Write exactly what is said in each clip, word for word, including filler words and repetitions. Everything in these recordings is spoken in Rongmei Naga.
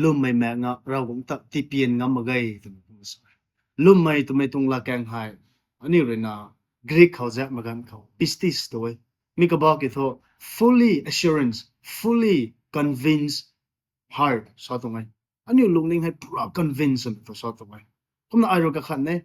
lwmmei maek nga Ravguangc ta tipian ngam mak ge twna kum sa. Lwmmei twmei tuang latkaeng hei aniu ruina Greek khou zaekmei ganv khou pistis tu e. Mi kabah ki thu fully assurance, fully convinced heart sa tuang e. Aniu lungning hei pura convince swmei tu sa tuang e. Kumna ai rui kakhat e,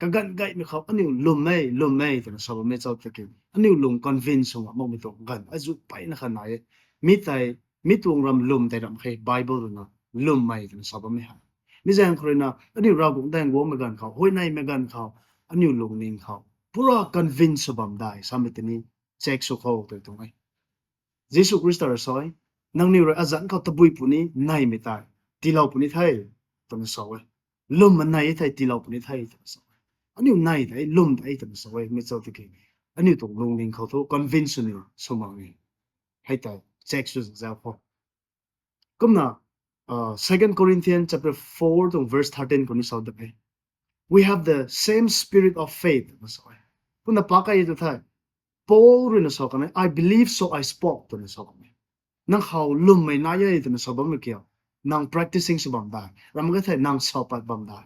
kaganv gaymei khou aniu lwm e, lwm e twna sa bammei chau tiki aniu lung convince sw ngam makmei tuang ganv azu peyna khat nai e. Mi tei, mi tuang ram lwm tei ram khe Bible ruina lwmmei twna sa bammei hei. Mi zaeng khou ruina aniu Ravguangc daeng guangmei ganv khou, huayneymei ganv khou, aniu lungning khou pura convince sw bam dai samei tini check sw khou tei tuang e. Jisu Khrista rui sa e, nangniw rui azanc khou tabui puni neymei tei tiilou puni the twna sa e. Lwm nai thei tiilou puni the twna sa e. Aniu nei tei, lwm tei twna sa e, mi chau tiki aniu tuang lungning khou thu convince swni sw mak ni. Hei tei check sw zau khou. Kumna, uh, Second Corinthians chapter four tuang verse thirteen khou ni sa dat e. We have the same spirit of faith, twna sa e. Kumna pa kai tu the, Paul ruina sa kan e, I believe, so I spoke, twna sa kan e. Nang khou lwmmei nai e twna sa bammei kiu, nang practicing sw bam dai, ram ka thei nang sa pat bam dai.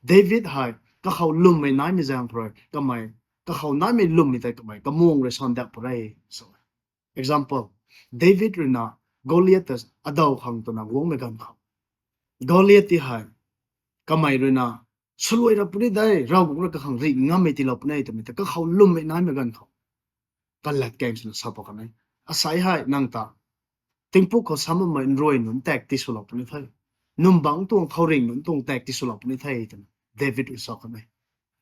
David hei kakhou lwmmei naimei zaeng khou rui kamei, kakhou naimei lwmmei tei kamei kamung rui sandak pare sa e. Example, David ruina Goliath ta adaw khang twna guangmei ganv khou, Goliath ti hei kamei ruina swluai ra puni de, Ravguangc rui kakhang ri ngammei tiilou puni twmei ta kakhou lwmmei naimei ganv khou kalatkaeng swna sa pat kan e. Asei hei nang ta tingpuk khou sambammei nruai nunc tak tiswlou puni the, numbangc tuang khouringh nunc tuang tak tiswlou puni the twna David rui sa kan e.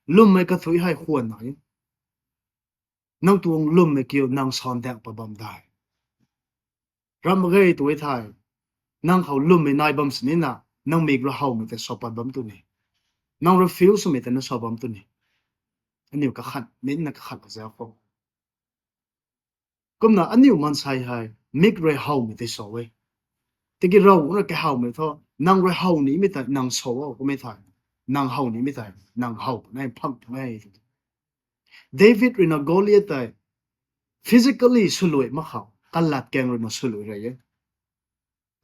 Lwmmei kathuic hei khwan nai e. Nang tuang lwmmei kiu nang sandak pat bam dai, ram mak ge tu e thei, nang khou lwmmei nai bam sinina, nang mik rui howmei tei sa pat bam tu ni, nang rui feel swmei tei na sa bam tu ni. Aniu kakhat minna kakhat ka zau khou, kumna aniu maansei hei mik rui howmei tei sa e. Tiki Ravguangc rui kahawmei thu, nang rui how nimei tei nang sa o kummei thei, nang how nimei tei nang how puni, phang puni. David ruina Goliath tei physically swluai mak khou kalatkaeng ruina swluai rey e.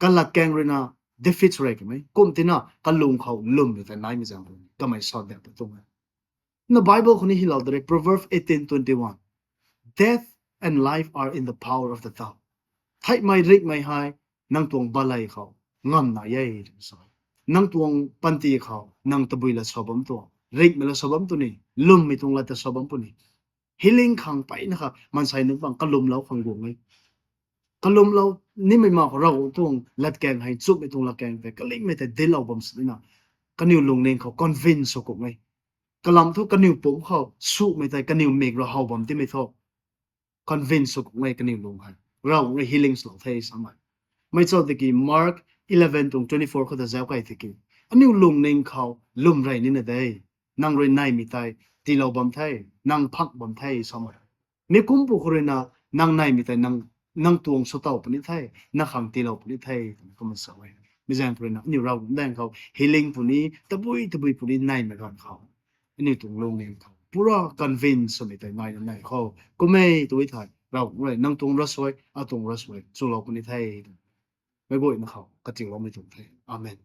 Kalatkaeng ruina defeat sw rey kamei, kum tina kalung khou lwmmei tei naimei zaeng rui kamei sandak pat tuang e. Na Bible khou ni hilou de re, Proverbs eighteen twenty-one, Death and life are in the power of the tongue. Theihmei ringhmei hei nang tuang baley khou ngamna e twna sa e. Nang tuang panty khou nang tabui la sa bam tuang, ringhmei la sa bam tu ni, lwmmei tuang lat ta sa bam puni. Healing khang peyna kha maansei nunc bang kalwmlou khang guang e. Kalwmlou nimei ma khou Ravguangc tuang latkaeng hei, nchumhmei tuang latkaeng tei kalingmei tei dinclou bam sinina, kaniw lungning khou convince sw kummei, kalam thu kaniw pumc khou sumei tei kaniw mik rui how bam timei thu convince sw kummei kaniw lung hei Ravguangc rui healing swlou the samei. Mei chau tiki Mark eleven tuang twenty-four khou ta zau kai tiki, aniu lungning khou lwm rey nina de, nang rui neymei tei tiilou bam the, nang phang bam the samei. Mi kum pu khou ruina nang neymei tei nang, nang tuang swtow puni the, nang khang tiilou puni the twna kumna sa e. Mi zaeng khou ruina aniu Ravguangc daeng khou healing puni, tabui tabui puni neymei ganv khou, aniu tuang lungning khou pura convince swmei tei naina nei khou kum e tu e thei, Ravguangc rui nang tuang ravsuai, atuang ravsuai chulou puni the twna meic guayna khou katiuloumei tuang the. Amen.